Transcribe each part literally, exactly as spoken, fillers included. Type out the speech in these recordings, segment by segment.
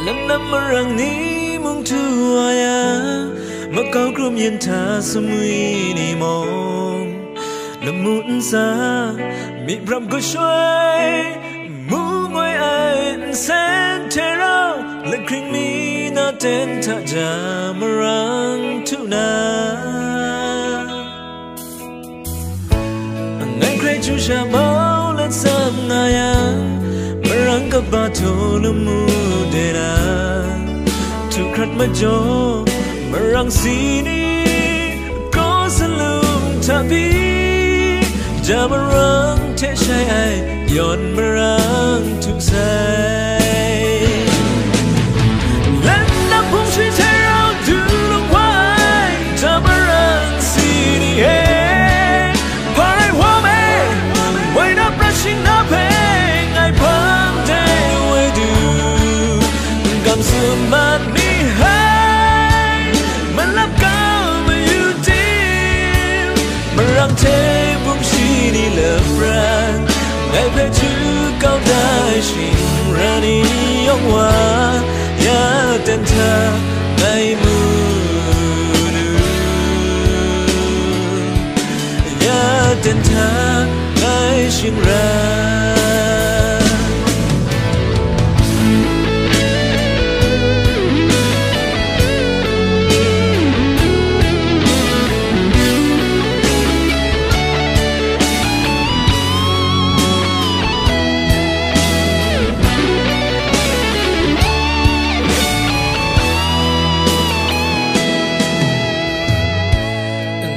Nnan marang ni mung htu wa yang, makau krum yin hta sumwi ni mung, lamu ntsa, myi brap kashoi, mu ngoi ai nsen hte rau, lahkring mi na ten hta ja marang htu na. Ngai hkrai chyu sha mau let tsam nga yang, marang kaba htaw lamu de na, htu hkrat majaw, marang si ni, kraw salum hta pyi, ja marang hte shai ai, yawn marang htu sai. Lanap hpung shi hte rau du lung wa ai, ja marang si ni e, hpa rai wa me, woi na prat shing na hpe, ngai hpang de woi du, n kam tsun mat mi hai, malap kau mayu tim, marang hte bum shi ni lapran, ngai hpe chyu kau dai shing ra ni yawng wa, ya ten hta ngai mu nu, ya ten hta ngai shing ra.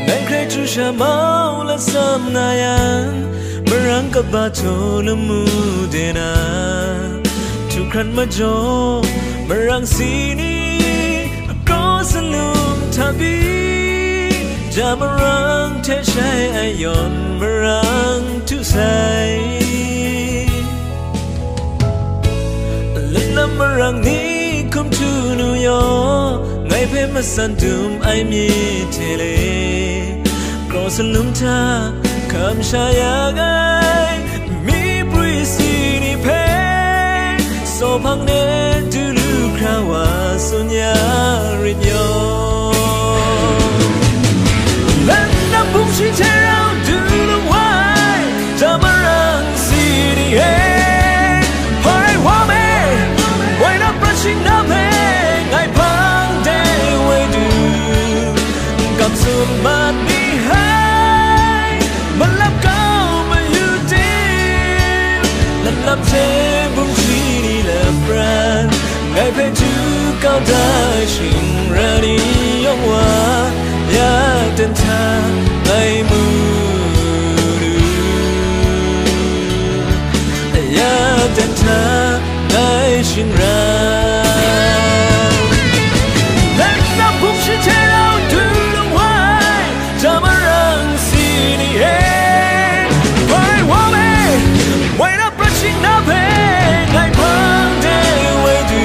Ngai hkrai chyu sha mau la sam na yang, marang kaba htaw lamu de na, htu hkrat majaw, marang si ni, kraw salum hta pyi, ja marang hte shai ai yawn marang htu sai. Lanam marang ni hkum htu nu yaw, ngai hpe matsan dum ai myit hte le, kraw salum hta hkam sha ya ai myiprwi si ni hpe, saw hpang de du lu hkra wa tsun ya rit yaw. Lanam bum shi hte rau du lung wa ai, ja marang si ni e, hpa rai wa me, woi na prat shing na hpe, ngai hpang de woi du, n kam tsun mat mi hai, malap kau mayu tim, lanam hte bum shi ni lapran, ngai hpe chyu kau dai shing ra ni yawng wa, ya ten hta ngai mu nu, ya ten hta ngai shing ra. Lanam bum shi hte rau du lung wa ai, ja marang si ni e, hpa rai wa me, woi na prat shing na hpe, ngai hpang de woi du,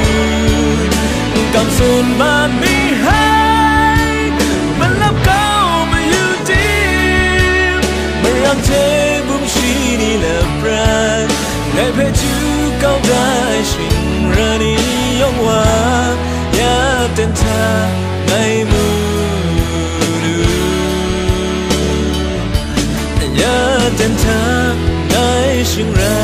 n kam tsun mat mi hai, malap kau mayu tim, marang hte bum shi ni lapran, ngai hpe chyu kau dai shing ra ni yawng wa, ya ten hta ngai mu nu, ya ten hta ngai shing ra.